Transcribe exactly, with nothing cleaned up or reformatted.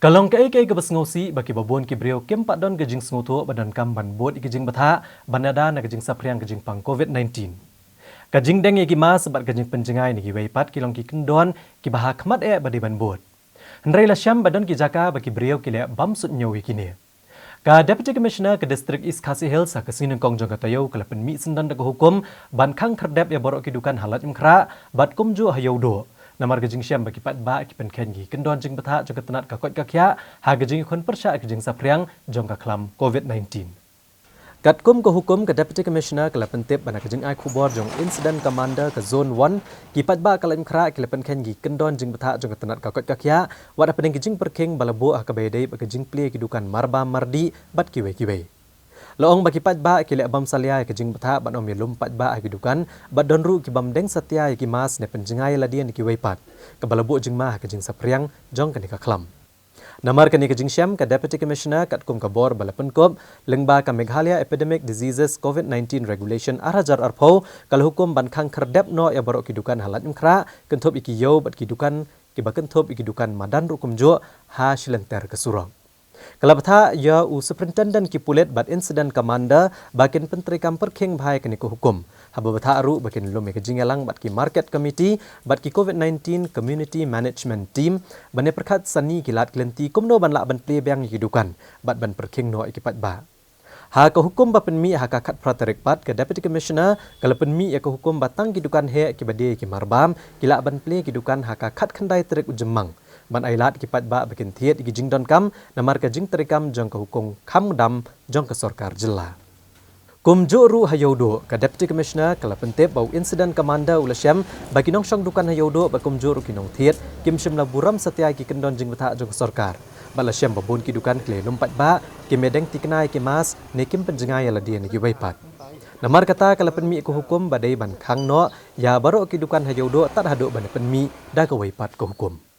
Ka long kaei kaei kaba sngewsih ba kiba bun ki briew kim pat don ka jingsngewthuh ba donkam ban bud ïa ki jingbthah ban ïada na ka jingsaphriang ka jingpang COVID nineteen. Ka jingdeng ïa ki mask bad ka jingpynjngai na kiwei pat ki long ki kyndon kiba ha khmat eh ba dei ban bud. Hynrei la shem ba don ki jaka ba ki briew ki leh bym suidñiew ïa kine. Ka Deputy Commissioner ka District East Khasi Hills ha ka sngi Nyngkong jong ka taïew ka la pynmih syndon da ka hukum ban khang khyrdep ïa baroh ki dukan ha Laitumkhrah bad kumjuh ha Ïewduh. Namar ka jingshem ba ki paidbah ki pynkheiñ ki kyndon jingbthah jong ka tnat ka koit ka khiah ha ka jingïakhun pyrshah ka jingsaphriang jong ka khlam COVID nineteen. Katkum ka hukum, ka Deputy Commissioner ka la pyntip ba na ka jingai khubor jong Incident Commander ka Zone one, ki paidbah ka Laitumkhrah ki la pynkheiñ ki kyndon jingbthah jong ka tnat ka koit ka khiah wat hapdeng ki jingpyrkhing ba la buh ha kaba ïadei bad ka jingplie ki dukan marbam mardih bad kiwei kiwei. La ong ba ki paidbah ki leh bym salia ïa ka jingbthah bad ym ïalum paidbah ha ki dukan bad don ruh ki bym deng satia ïa ki mask ne pynjngai ïa lade na kiwei pat, kaba la buh jingma ha ka jingsaphriang jong kane ka khlam. Namar kane ka jingshem, ka Deputy Commissioner katkum ka bor ba la pynkup lyngba ka Meghalaya Epidemic Diseases COVID nineteen Regulation ar hajar arphew ka la hukum ban khang khyrdep noh ïa baroh ki dukan ha Laitumkhrah, kynthup ïa ki ïew bad ki dukan kiba kynthup ïa ki dukan madan ruh kumjuh ha shilynter ka surok. Ka la bthah ïa u Superintendent ki pulit bad Incident Commander ba kin pyntreikam pyrkhing bha ïa kane ka hukum, haba bthah ruh ba kin lum ïa ka jingïalang bad ki Market Committee bad ki COVID nineteen Community Management Team ban ïa pyrkhat sani ki lad ki lynti kumno ban lah ban plie biang ïa ki dukan bad ban pyrkhing noh ïa ki paidbah. Ha ka hukum ba pynmih ha ka khatphra tarik pat, ka Deputy Commissioner ka la pynmih ïa ka hukum ba tang ki dukan heh kiba die ïa ki marbam ki lah ban plie ki dukan ha ka khatkhyndai tarik u Jymmang, ban ailad ïa ki paidbah ba kin thied ïa ki jingdonkam namar ka jingtreikam jong ka hukum kham dam jong ka sorkar jylla. Kumjuh ruh ha Ïewduh, ka Deputy Commissioner ka la pyntip ba u Incident Commander u la shem ba ki nongshong dukan ha Ïewduh bad kumjuh ruh ki nongthied kim shym la burom satia ïa ki kyndon jingbthah jong ka sorkar. Bad la shem ba bun ki dukan ki la ïalum paidbah, kim ïadeng thikna ïa ki mask ne kim pynjngai ïa lade na kiwei pat. Namar kata ka la pynmih ïa ka hukum ba dei ban khang noh ïa baroh ki dukan ha Ïewduh tad haduh ban ïa pynmih da kawei pat ka hukum.